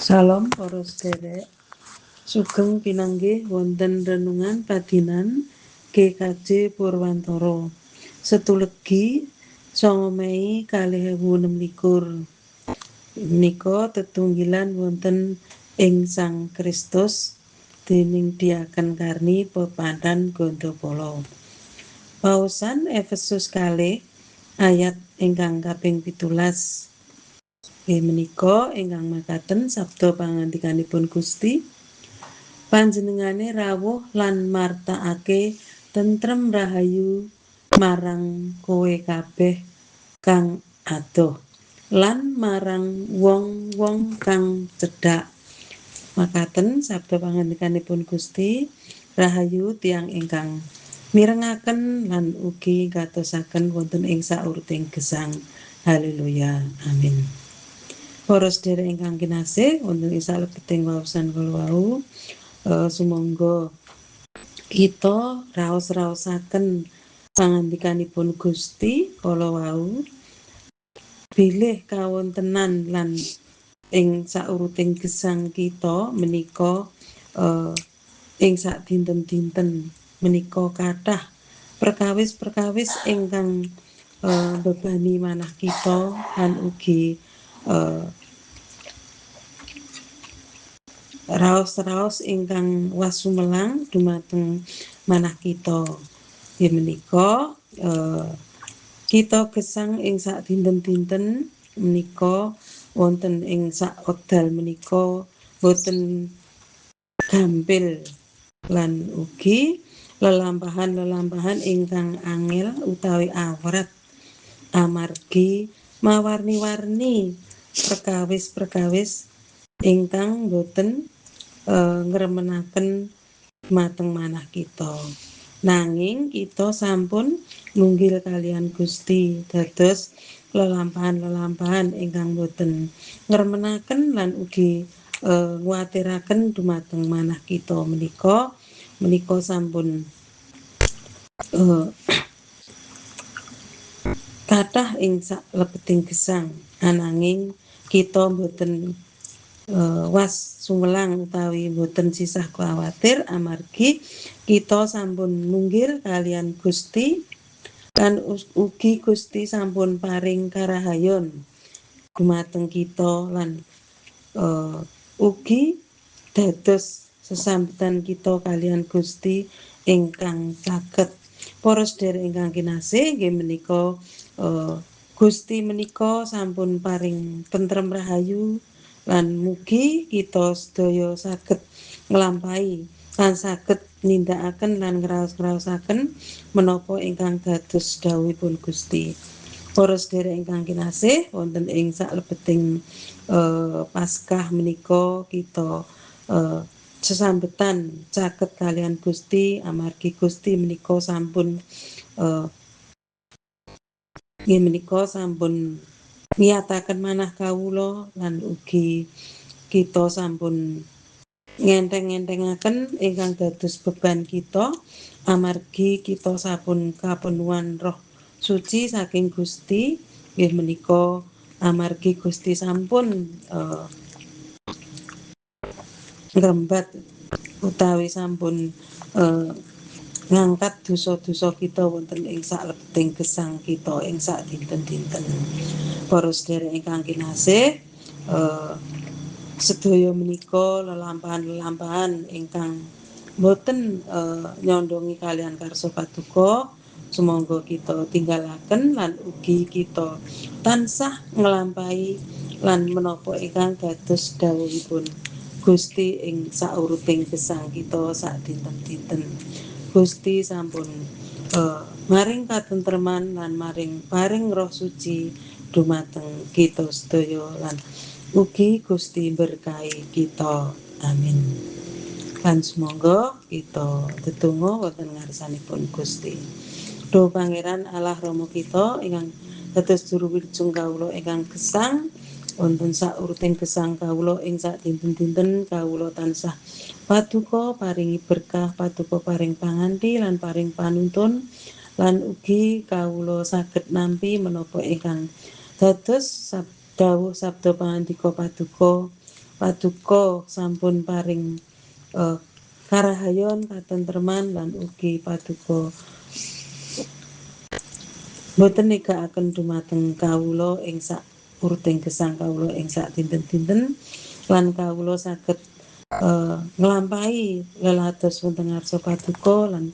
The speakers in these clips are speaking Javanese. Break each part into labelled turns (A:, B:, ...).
A: Salam para sedherek. Sugeng pinanggih wonten renungan padinan GKJ Purwantara. Setu Legi 9 Mei 2026. Menika tetunggilan wonten ing Sang Kristus dening Diaken Karni Pepandan Gondopolo. Pausan Efesus kalih ayat ingkang kaping 17. Nggih menika ingkang makaten sabda pangandikanipun Gusti. Panjenengane rawuh lan martakake tentrem rahayu marang kowe kabeh kang adoh lan marang wong-wong kang cedhak. Makaten sabda pangandikanipun Gusti, rahayu tiyang ingkang mirengaken lan ugi ngatosaken wonten ing sauruting gesang. Haleluya. Amin. Para sedherek ingkang kinasih wonten ing salebeting waosan kala wau, sumangga kita raos-raosaken pangandikanipun Gusti kala wau bilih kawontenan lan ing sauruting gesang kita menika ing sak dinten-dinten menika kathah perkawis-perkawis ingkang mbebani manah kita lan ugi raos-raos ingkang wasumelang dumateng manah kita. Nggih menika kita gesang ing sak dinten-dinten menika wonten ing sak wekdal menika boten gampil lan ugi lelampahan-lelampahan ingkang angel utawi awrat amargi mawarni-warni perkawis-perkawis ingkang boten ngremenaken dumateng manah kita. Nanging kita sampun ngunggil kalian Gusti dados lelampahan-lelampahan ingkang boten ngremenaken lan ugi nguwatiraken dumateng manah kita menika menika sampun kathah ing saklebeting gesang, ananging kita boten was sumelang utawi boten sisah kuwatir amargi kita sampun nunggil kalian Gusti lan ugi Gusti sampun paring karahayon dumateng kita lan ugi dados sesambetan kita kalian Gusti ingkang caket. Para sedherek ingkang kinasih, nggih menika Gusti menika sampun paring tentrem rahayu lan mugi kita sedaya saged nglampahi lan saged nindakaken lan ngraos-ngraosaken menapa ingkang dados dawuhipun Gusti. Para sedherek ingkang kinasih, wonten ing saklebeting Paskah menika kita sesambetan caket kalian Gusti amargi Gusti menika sampun nggih menika sampun ngiyataken manah kawula lan ugi kita sampun ngenteng-ngentengaken ingkang dados beban kita amargi kita sampun kapenuhan Roh Suci saking Gusti. Nggih menika amargi Gusti sampun ngrembat utawi sampun ngangkat dosa-dosa kita wonten ing saklebeting gesang kita ing sak dinten-dinten. Para sedherek ingkang kinasih, sedaya menika lelampahan-lelampahan ingkang boten nyondongi kalian karsa paduka, sumangga kita tinggalaken lan ugi kita tansah nglampahi lan menapa ingkang dados dawuhipun Gusti ing sauruting gesang kita sak dinten-dinten. Gusti sampun maring katentreman lan maring paring Roh Suci dumateng kita sedaya lan ugi Gusti berkahi kita. Amin. Lan sumangga kita tetungga wonten ngarsanipun Gusti. Duh Pangeran Allah Rama kita ingkang dados juru wilujeng kawula ingkang gesang, wonten sauruting gesang kawula ing sak dinten-dinten kawula tansah paduka paringi berkah, paduka paring panganti lan paring panuntun lan ugi kawula saged nampi menapa ingkang dados dawuh sabda pangandika paduka. Paduka sampun paring karahayon katentreman lan ugi paduka boten negakaken dumateng kawula ing sak uruting gesang kawula ing sak dinten-dinten lan kawula saged nglampahi lelados wonten ngarsa paduka lan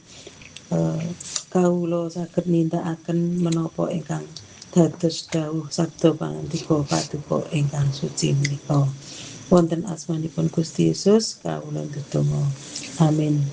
A: kawula saged nindakaken menapa ingkang dados dawuh sabda pangandika paduka ingkang suci menika. Wonten asmanipun Gusti Yesus kawula ndedonga. Amin.